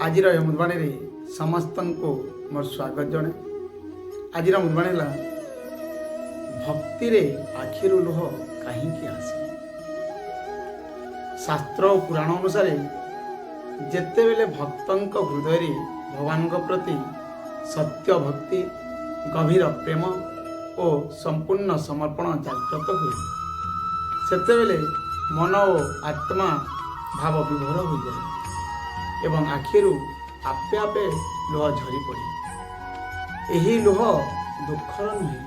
ଆଜିର ଏ ଅମୃତବାଣୀରେ ସମସ୍ତଙ୍କୁ ମୋର ସ୍ୱାଗତ ଜଣାଏ। ଆଜିର ଅମୃତବାଣୀ ହେଲା, ଭକ୍ତିରେ ଆଖିରୁ ଲୁହ କାହିଁକି ଆସେ? ଶାସ୍ତ୍ର ଓ ପୁରାଣ ଅନୁସାରେ ଯେତେବେଳେ ଭକ୍ତଙ୍କ ହୃଦୟରେ ଭଗବାନଙ୍କ ପ୍ରତି ସତ୍ୟ ଭକ୍ତି, ଗଭୀର ପ୍ରେମ ଓ ସମ୍ପୂର୍ଣ୍ଣ ସମର୍ପଣ ଜାଗ୍ରତ ହୁଏ, ସେତେବେଳେ ମନ ଓ ଆତ୍ମା ଭାବ ବିଭୋର ହୋଇଯାଏ ଏବଂ ଆଖିରୁ ଆପେ ଆପେ ଲୁହ ଝରି ପଡ଼େ। ଏହି ଲୁହ ଦୁଃଖର ନୁହେଁ,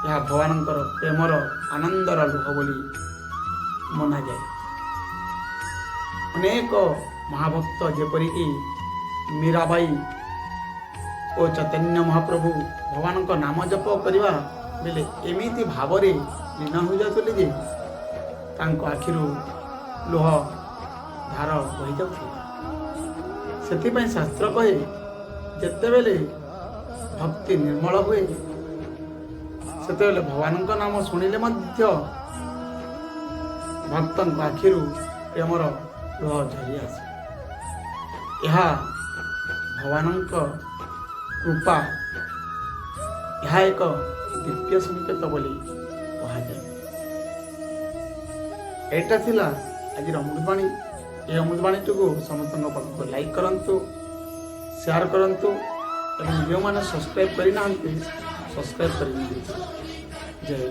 ଏହା ଭଗବାନଙ୍କର ପ୍ରେମର ଆନନ୍ଦର ଲୁହ ବୋଲି ମନାଯାଏ। ଅନେକ ମହାଭକ୍ତ ଯେପରିକି ମୀରାବାଇ ଓ ଚୈତନ୍ୟ ମହାପ୍ରଭୁ ଭଗବାନଙ୍କ ନାମ ଜପ କରିବା ବେଳେ ଏମିତି ଭାବରେ ଲୀନ ହୋଇଯାଉଥିଲେ ଯେ ତାଙ୍କ ଆଖିରୁ ଲୁହ ଧାର ବହିଯାଉଥିଲା। ସେଥିପାଇଁ ଶାସ୍ତ୍ର କହେ, ଯେତେବେଳେ ଭକ୍ତି ନିର୍ମଳ ହୁଏ, ସେତେବେଳେ ଭଗବାନଙ୍କ ନାମ ଶୁଣିଲେ ମଧ୍ୟ ଭକ୍ତଙ୍କ ଆଖିରୁ ପ୍ରେମର ଲୁହ ଝରି ଆସେ। ଏହା ଭଗବାନଙ୍କ କୃପା, ଏହା ଏକ ଦିବ୍ୟ ସଂକେତ ବୋଲି କୁହାଯାଏ। ଏଇଟା ଥିଲା ଆଜିର ଅମୃତବାଣୀ। ଏହି ଅମୃତବାଣୀଟିକୁ ସମସ୍ତଙ୍କ ପାଖକୁ ଲାଇକ୍ କରନ୍ତୁ, ସେୟାର କରନ୍ତୁ ଏବଂ ଯେଉଁମାନେ ସବସ୍କ୍ରାଇବ୍ କରିନାହାନ୍ତି, ସବସ୍କ୍ରାଇବ୍ କରିନିଅନ୍ତୁ। ଜୟ